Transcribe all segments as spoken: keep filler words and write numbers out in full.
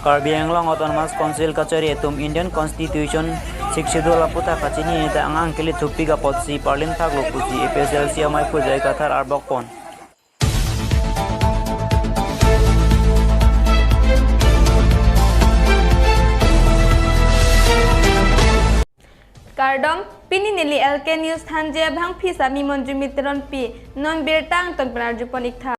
Karbi Anglong Autonomous Council kachari atum Indian Constitution Sixth Schedule aputhak kachinine ta angang kelithupik apotsi parlin thaklo pusi A P H L C amei pu J I Kathar arbokpon. Kardom, pini neli L K News Thanjabhang phi sami Monjumit Teronpi, non birta angton pen arjupon iktha.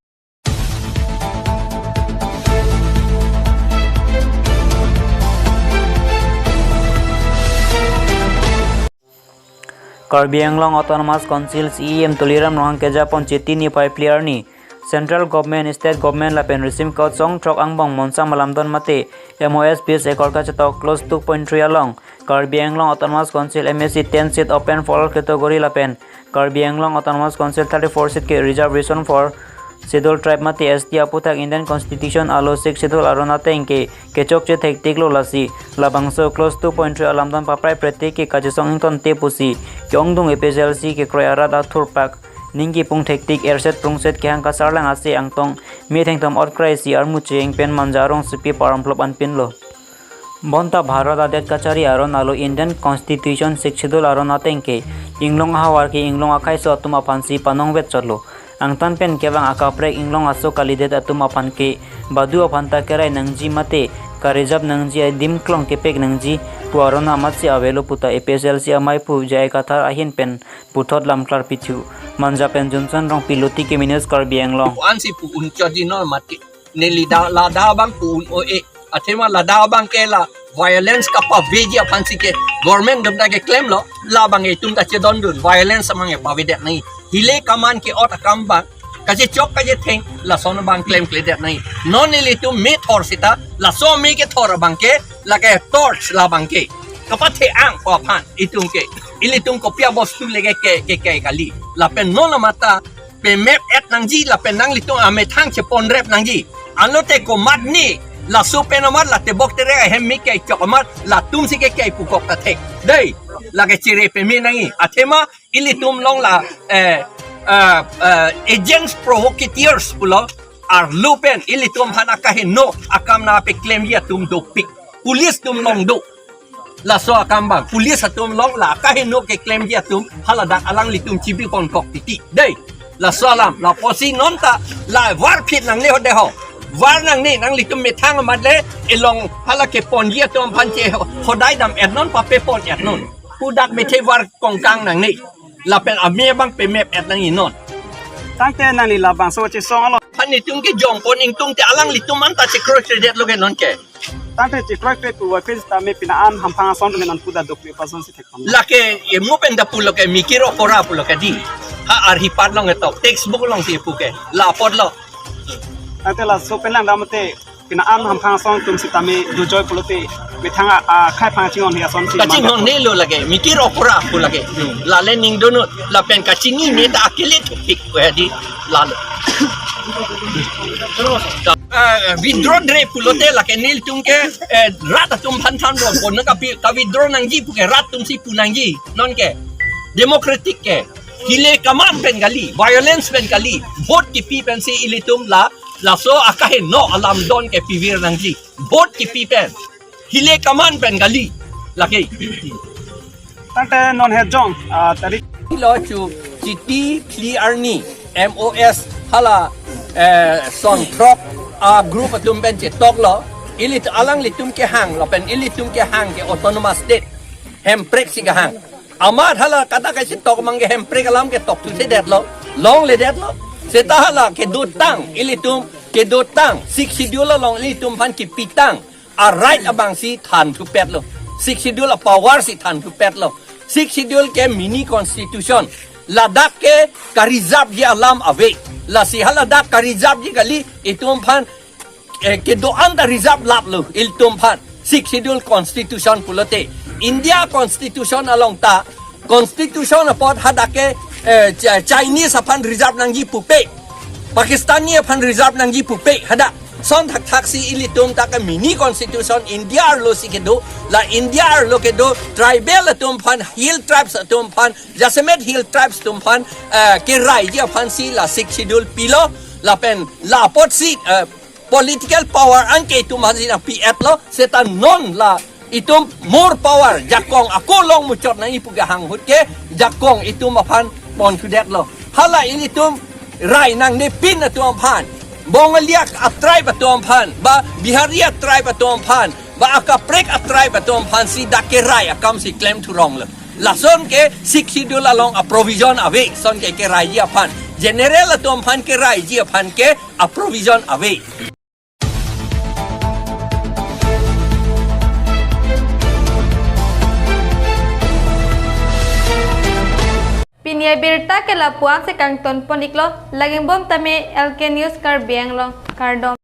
Karbi Anglong Autonomous Council C E M Tuliram Ronghang kejapon Chiti niphai phli arni Central Government, State Government lapen risim kosong throk angbong monsam alamdon mate M O S peace accord kachetok clause two point three along Karbi Anglong Autonomous Council M A C ten seat open for all category lapen Karbi Anglong Autonomous Council thirty-four seat ke reservation for Scheduled Tribe mate S T aputhak Indian Constitution alo Sixth Schedule aron ateng ke kechokche thektiklo, lasi labangso clause two point three alamdon paprai prete ke kachesong ingtonte pusi ke-ongdung A P H L C kekroi arat athurpak ning kipung thektik erset prungset kehang kasarlang ase angtong methengthom otkrai isi armu cheng pen Manja arongsopi paramplop anpinlo. Bonta Bharat adet kachari aron alo Indian Constitution Sixth Schedule aron ateng ke inglong ahavar ke inglong akhaiso atum aphansi panongvet chotlo. Angtan pen kevang akaprek inglong aso kalidet atum aphan ke badu aphan ta kerai nangji mate ka-reserve nangji adim klong kepek nangji pu aron amatsi avelo puta A P H L C amei pu J I Kathar ahin pen puthot lam klarpithu. Manja pen Johnson Rongpi, Luti Kimi News, Karbi Anglong. Ansi pu unchot di non mati. Neli da, ladak abang pu un-o-e. Athema ladak abang ke la violence kapaveji aphansi ke government atum ta keklemlo, labang itum ta chedondun, violence amang e pavedet nangji. Hile kaman ke-ot akam abang, kachechok kachetheng, lason abang klemkledet nangji. Non ilitum methor sita, laso me kethor abang ke, lake torch labang ke. Kapathe-ang ko aphan, itum ke. Ilitum kopi abostu leke ke, ke, ke kali. Lapen non amata, pemep et nangji lapen nanglitum amethang cheponrep nangji. Anlote komatne laso pen amat la tebok terek ahem me kechok amat latumsi ke kepukok ta thek. Dei, lake chere peme nangji. Athema ilitum along la, eh, eh, eh, agents provocateurs pulo arlo pen ilitum aphan akaheno akam nangpeklemji atum dopik. Police atum along do. Laso akam abang, police atum along la kaheno keklemji atum, haladak alanglitum chibi konkok titi. Dei, laso alam, lapusi non ta, la varphit nangne ho dei ho. Var nangne, nanglitum methang amat le, elong hala keponji atum aphan che ho-, hodai dam-et non, papepon-et non. Pu dak methe var kongkang nangne. Lapen ame abang pemep-et nangji non. Tangte nangli labangso chesong alo. Aphan itum kejongpon ingtungte alanglitum anta chekroikredetlo ke non ke. Tangte chekroikre pu aphi sitame pini an hamphang ason atum non pu ta dokri pason si thek pam. Lake emu pen ta pulo ke mikir okora pulo ke dei. Ha arhi pat along ketok, textbook alongsi pu ke. La apotlo. Tangte laso pen lang damte pini an hamphang ason atum sitame dojoi pulote methang a, akhai phang chinghon hi asonsi. Kachinghon nelo lake, mikir okora pu lake. Hmm. Lale ning donut, lapen kachini me ta akele thupik ko ya dei lalo. Eh, withdraw-re pulote lake nelitum ke, eh, rat atum aphan thanlo, bon kapi, ka-withdraw nangji pu ke rat atumsi pu nangji, non ke. Democratic ke. Hile kaman pen kali, violence pen kali, vote kipi pensi ilitum la, laso akaheno alamdon ke pivir nangji, vote kipi pen. Hile kaman pen kali, lake. Tangte non hejong, ah, tarik. Lo chu Chiti phli arni M O S hala, eh, son throk a-group atum pen chetoklo. Ilit alanglitum kehang, lapen ilitum kehang ke autonomous state. Hemprek si kehang. Amat hala kata kachetok abang ke hemprek alam ketok thuthedetlo. Longledetlo. Seta hala kedotang, ilitum kedotang, Sixth Schedule along ilitum aphan kipitang a-right abangsi thanthupetlo. Sixth Schedule a-power si thanthupetlo. Sixth Schedule ke mini constitution. Ladak ke ka-reserve-ji alam ave. Lasi haladak ka-reserve-ji kali, itum aphan, eh, kedo-an ta reserve laplo ilitum aphan. Sixth Schedule constitution pulote. India constitution along ta, constitution apot hadak ke, eh, Chi-, Chinese aphan reserve nangji pupe, Pakistani aphan reserve nangji pupe, hadak. Ason thakthaksi ilitum ta ke mini constitution India arlosi kedo, la India arlo kedo tribal atum aphan, hill tribes atum aphan, jasemet hill tribes atum aphan, eh, keraiji aphansi la Sixth Schedule pilo, lapen la apotsi, eh, Political power anke itum aphan si nangpi-etlo, seta non la itum more power, jakong ako long muchot nangji pu kehang ahut ke, jakong itum aphan pon kudetlo. Hala ilitum rai nangnepin atum aphan, Bongalia a-tribe atum aphan, ba Bihari a-tribe atum aphan, ba akaprek a-tribe atum aphan si dak kerai akam si klem thurong lo. Lason ke Sixth Schedule along a-provision ave, lason ke keraiji aphan. General atum aphan keraiji aphan ke a-provision ave. Pini abirta ke lapu-an si kangton pon-iklo, lagingbom tame L K News Karbi Anglong, kardom.